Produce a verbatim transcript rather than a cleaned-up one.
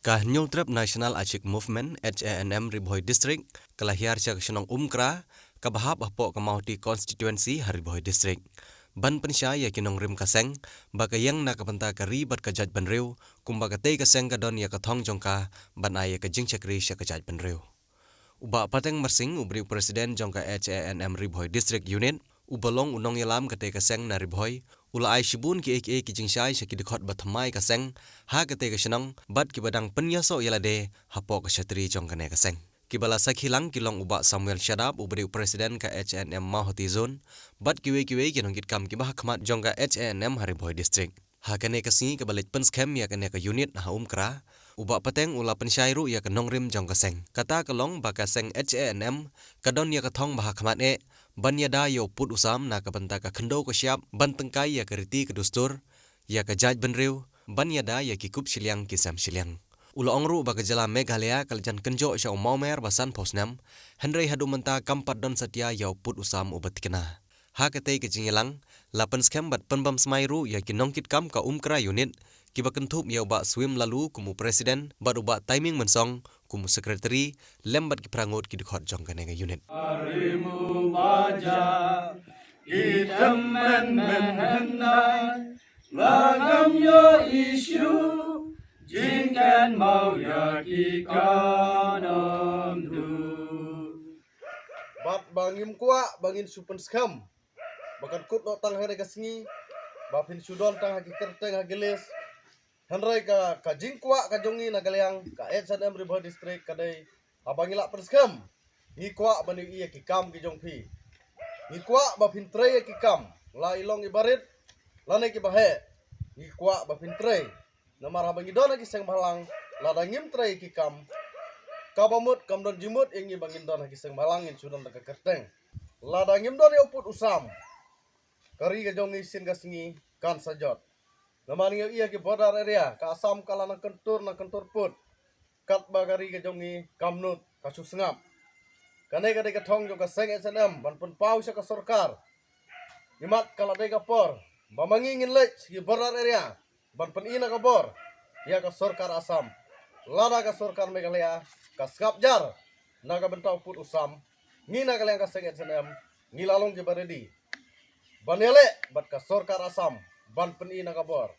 Ka Hynñiewtrep National Achik Movement, H A N M, Ri Bhoi District ka la hiar sha ka shnong Umkra kaba hap hapoh ka Mawhati Constituency ha Ri Bhoi District, ban pynshai ïa ki nongrim ka seng ba ka ïeng na ka bynta ka ri bad ka jaitbynriew, kumba katei ka seng ka don ïa ka thong jong ka ban ai ïa ka jingshakri sha ka jaitbynriew. U Bah Pateng Marsing, u bri u president jong ka H A N M Ri Bhoi District Unit, uba long u nongïalam katei ka seng na Ri Bhoi, u la ai shibun kiei kiei ki jingshai sha ki dkhot ba thymmai ka seng ha katei ka shnong bad kiba dang pynïasoh ïalade hapoh ka shatri jong kane ka seng. Kiba la sakhi lang ki long u Bah Samuel Shadap, u bri u president ka H A N M Mawhati Zone, bad kiwei kiwei ki nongkitkam kiba ha khmat jong ka H A N M ha Ri Bhoi District. Ha kane ka sngi kaba leit pynskhem ïa kane ka unit ha Umkra, u Bah Pateng u la pynshai ruh ïa ka nongrim jong ka seng. Kata ka long ba ka seng H A N M ka don ïa ka thong ba ha khmat eh ban ïada ïa u pud u sam na ka bynta ka khyndew ka shyiap, ban tyngkai ïa ka riti ka dustur, ïa ka jaitbynriew, ban ïada ïa ki kup shiliang ki sem shiliang. U la ong ruh ba ka jylla Meghalaya ka la jan kynjoh sha u mawmer ba sanphew snem, hynrei haduh mynta kam pat don satia ïa u pud u sam uba thikna. Ha katei ka jingïalang, la pynskhem bad pynbam smai ruh ïa ki nongkitkam ka Umkra unit, kiba kynthup ïa u Bah Swim Laloo kum u president bad u Bah Timing Mynsong kum u secretary, lem bad ki phra ngut ki dkhot jong kane ka unit. Arimu baja, item men men hendai, lagam yo isu, jingkan mau ya ki kanam du. Bad ba ngim kwah ba ngin shu pynskhem ba kan kut noh tang ha kane ka sngi, ba phin shu don tang ha ki kyrteng ha ki list. Hynrei ka, ka jingkwah ka jong ngi na ka liang ka H A N M Ri Bhoi District ka dei, haba ngi lah pynskhem, ngi kwah ban ïohi ïa ki kam ki jong phi. Ngi kwah ba phin trei ïa ki kam, la i long i barit lane ki baheh. Ngi kwah ba phin trei. Namar haba ngi don ha ki seng bhalang, lada ngim trei ïa ki kam, kaba mut kam don jingmut ïa ngi ba ngin don ha ki seng bhalang, ngin shu don da ka kyrteng. Lada ngim don ïa u pud u sam, ka ri ka jong ngi sien ka sngi kan sa jot. Namar ngi ïohi ïa ki border area, ka Assam ka la nang kyntur nang kyntur pud, katba ka ri ka jong ngi kam nud, ka shu sngap. Kane ka dei ka thong jong ka seng H A N M ban pynpaw sha ka sorkar. Imat ka la dei ka por ba ma ngi ngin leit sha ki border area ban pyni na ka bor ïa ka sorkar Assam. Lada ka sorkar Meghalaya ka sngap jar na ka bynta u pud u sam, ngi na ka liang ka seng H A N M ngi la long kiba ready ban ïaleh bad ka sorkar Assam ban pyni na ka bor.